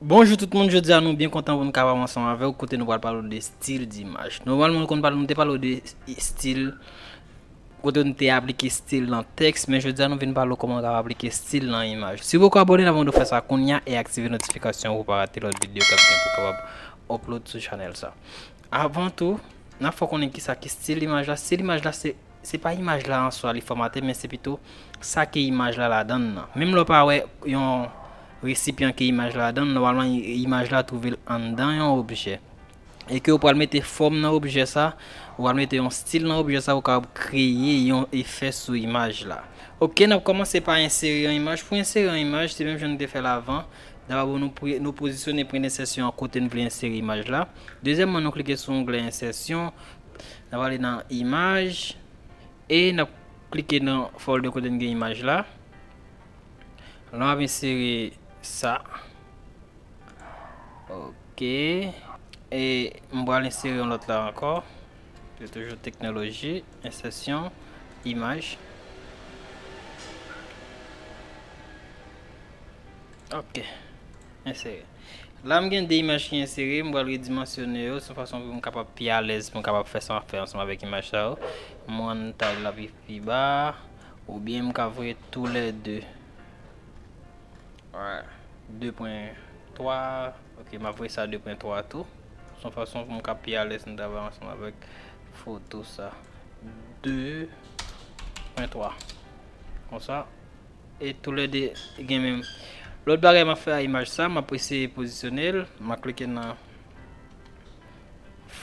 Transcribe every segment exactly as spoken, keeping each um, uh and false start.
Bonjou tout moun, jodi a nou byen kontan pou nou kapab ansanm avè w kote nou pral pale w de stil di imaj. Nòmalman nou konn pale, nou te pale w de stil, kote nou te aplike stil nan tèks, men jodi a nou vin pale w kòman w kapab aplike stil nan imaj. Si w poko abòne, n ap mande w fè sa kounye a e aktive notifikasyon pou w pa rate lòt videyo k ap gen pou kapab upload sou chanèl sa. Avan tou, n ap fè w konnen kisa ki stil imaj la. Stil imaj la se se pa imaj la an swa li fòmate, men se pito sa ke imaj la ladan l nan. Menm lè w pa wè yon resipyan ke imaj la ladan l, nòmalman i- imaj la twouve l anndan yon objè. E ke w pral mete fòm nan objè sa, ou pral mete yon stil nan objè sa, ou kapab kreye yon efè sou imaj la. Oke, n ap kòmanse pa ensere yon imaj. Pou ensere yon imaj, se menm jan nou te fè l avan. Dabò nou, pre- nou pozisyone pwen ensèsyon an kote n vle ensere imaj la. Dezyèmman, nou klike sou onglè ensèsyon. N ap ale nan imaj. E n ap klike nan folder kote n gen imaj la. La m ap ensere sa. Oke. E m pral ensere yon lòt la ankò. Se toujou teknoloji, ensèsyon, imaj. Oke. Ensere. La m gen de imaj ki ensere, m pral redimansyone yo, se yon fason pou m kapab pi alèz, pou m kapab fè sa m ap fè ansanm avèk imaj sa yo. M rann tay la pi, pi ba, oubyen m ka voye toulède. Alright. De pwen twa, oke, m ap voye sa de pwen twa tou. Se yon fason pou m ka pi alèz pou m travay ansanm avèk foto sa. De pwen twa. Konsa. E toulède gen menm. Lòt bagay m ap fè a imaj sa, m ap eseye pozisyone l. M ap klike nan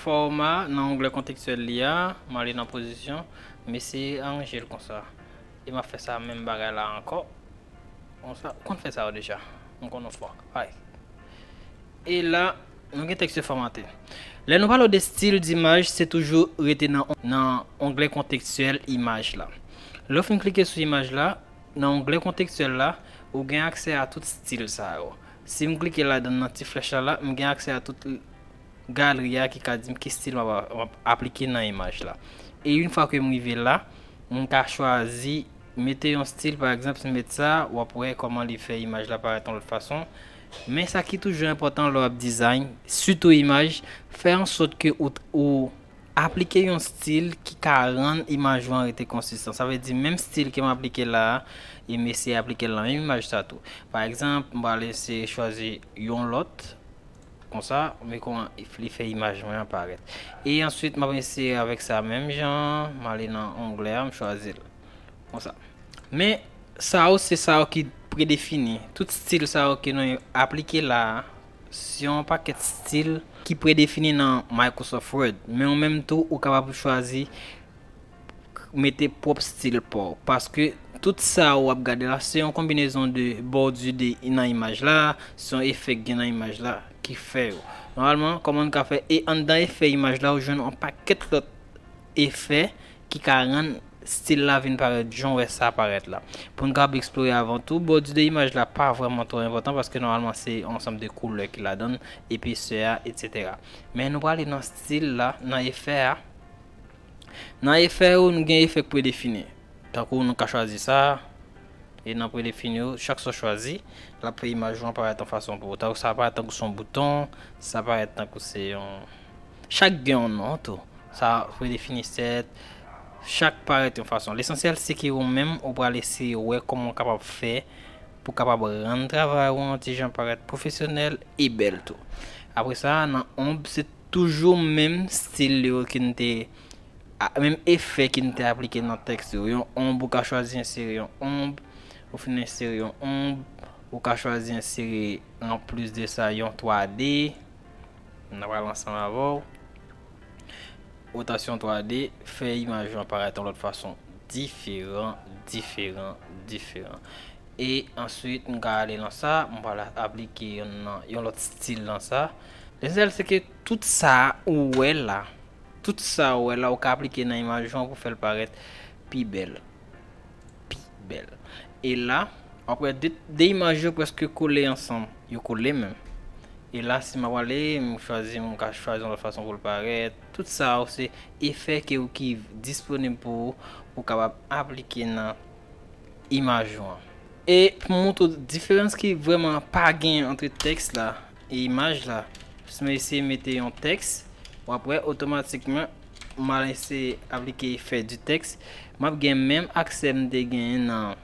fòma, nan onglè kontekstyèl li a. M ale nan pozisyon. M eseye aranje l konsa. E m ap fè sa menm bagay la ankò. Konsa, ou konn fè sa yo deja. M konn ou fò. Ay. E la, nou gen tèks yo fòmate. Lè nou pale de stil di imaj, se toujou rete nan, nan onglè kontekstyèl imaj la. Lè w fin klike sou imaj la, nan onglè kontekstyèl la, ou gen aksè a tout stil sa yo. Si m klike ladan nan ti flèch la la, m gen aksè a tout galri a ki ka di m ki stil m ap, m ap aplike nan imaj la. E yon fwa ke m rive la, m ka chwazi mete yon stil, pa egzanp, si m met sa, w ap wè kòman li fè imaj la parèt yon lòt fason. Men sa ki toujou enpòtan lè w ap dizayn, sitou imaj, fè an sòt ke ou, ou aplike yon stil ki ka rann imaj ou an rete konsistan. Sa vle di menm stil ke m aplike la a, e m eseye aplike l nan menm imaj sa tou. Pa egzanp, m pral eseye chwazi yon lòt, konsa, men kòman li fè imaj mwen an parèt. E answit, m ap eseye avèk sa menm jan, m ale nan onglè a, m chwazi l. Konsa. Men, sa yo se sa yo ki predefini. Tout stil sa yo ke nou aplike la a, se yon pakèt stil ki predefini nan Microsoft Word. Men ou menm tou, ou kapab chwazi mete pwòp stil pa w. Paske tout sa w ap gade la, se yon konbinezon de bòdi de nan imaj la, se yon efè k gen nan imaj la ki fè yo. Nòmalman, kòman n ka fè? E anndan efè imaj la, ou jwenn yon pakèt lòt efè ki ka rann stil la vin parèt jan w wè sa parèt la. Pou n kapab eksplore avan tou, bòdi de imaj la pa vrèman twò enpòtan paske nòmalman se yon ansanm de koulè ki ladan l, epesè a, etsetera. Men nou prale nan stil la, nan efè a. Nan efè yo, nou gen efè k predefini. Tankou nou ka chwazi sa, e nan predefini yo, chak sa w chwazi, l ap fè imaj ou an parèt yon fason pou ou. Tankou sa parèt tankou se yon bouton, sa parèt tankou se yon, chak gen yon non tou. Sa predefini sèt, chak parèt yon fason. Lesansyèl se ke ou menm ou pral eseye wè kòman w kapab fè pou w kapab rann travay ou an ti jan parèt pwofesyonèl e bèl tou. Apre sa, nan onb, se toujou menm stil yo ke n te, a, menm efè ke n te aplike nan tèks yo. Yon onb, ou ka chwazi ensere yon onb, ou fin ensere yon onb, ou ka chwazi ensere anplis de sa yon twa D. N ap pral ansanm avè w. Wotasyon twa D, fè imaj lan parèt yon lòt fason diferan, diferan, diferan. E answit, m ka ale nan sa, m pral aplike yon nan, yon lòt stil nan sa. Lesansyèl se ke tout sa ou wè la, tout sa ou wè la, ou ka aplike nan imaj lan pou fè l parèt pi bèl. Pi bèl. E la, w ap wè de, de imaj yo prèske kole ansanm. Yo kole menm. E la, si m ap ale, m chwazi, m ka chwazi yon lòt fason pou l parèt. Tout sa yo se efè ke ou ki disponib pou ou, ou kapab aplike nan imaj ou an. E pou m montre w diferans ki vrèman pa gen ant tèks la imaj la. Si mwen eseye mete yon tèks, w ap wè otomatikman m al eseye aplike efè di tèks. M ap gen menm aksè m te genyen nan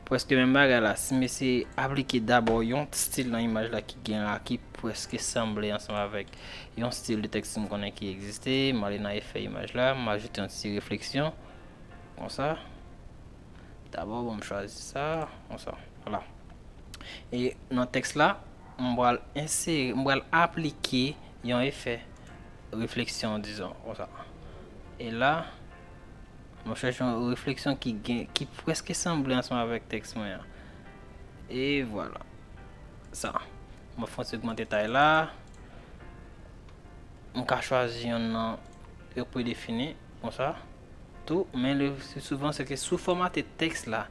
prèske menm bagay la. Si m eseye aplike dabò yon stil nan imaj la ki gen la, ki prèske sanble ansanm avèk yon stil de tèks m konnen ki egziste, m ale nan efè imaj la, m ajoute yon ti refleksyon, konsa. Dabò, bon, m chwazi sa, konsa. Vwala. E nan tèks la, m pral ensere, m pral aplike yon efè refleksyon, dizon, konsa. E la, mwen chèche yon refleksyon ki gen, ki prèske sanble ansanm avèk tèks mwen an. E vwala. Sa. Mwen fè yon ti ogmante tay la. M ka chwazi yon nan yo predefini, konsa. Tou, men le, souvan, se ke si w fòmate tèks la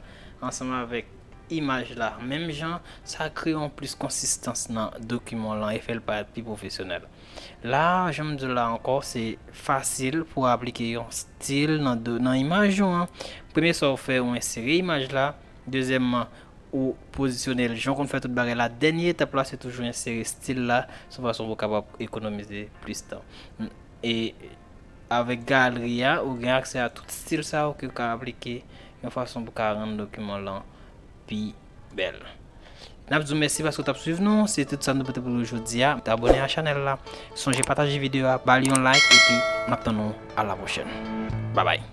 ansanm avèk imaj la, menm jan, sa kreye yon plis konsistans nan dokiman lan e fè l parèt pi pwofesyonèl. La, jan m di w la ankò, se fasil pou w aplike yon stil nan, do, nan imaj ou an. Premye sa w fè, ou ensere imaj la. Dezyèmman, ou pozisyone l jan w konn fè tout bagay la. Dènye etap la, se toujou ensere stil la, se yon fason pou w kapab ekonomize plis tan. E avèk galeri a, ou gen aksè a tout stil sa yo ke w ka aplike yon fason pou w ka rann dokiman lan pi bèl. N ap di w mèsi paske w t ap swiv nou. Se tout sa nou pote pou nou jodi a. Abòne a chanèl la. Sonje pataje videyo a, ba l yon like, epi n ap tann nou a la pwochèn. Babay.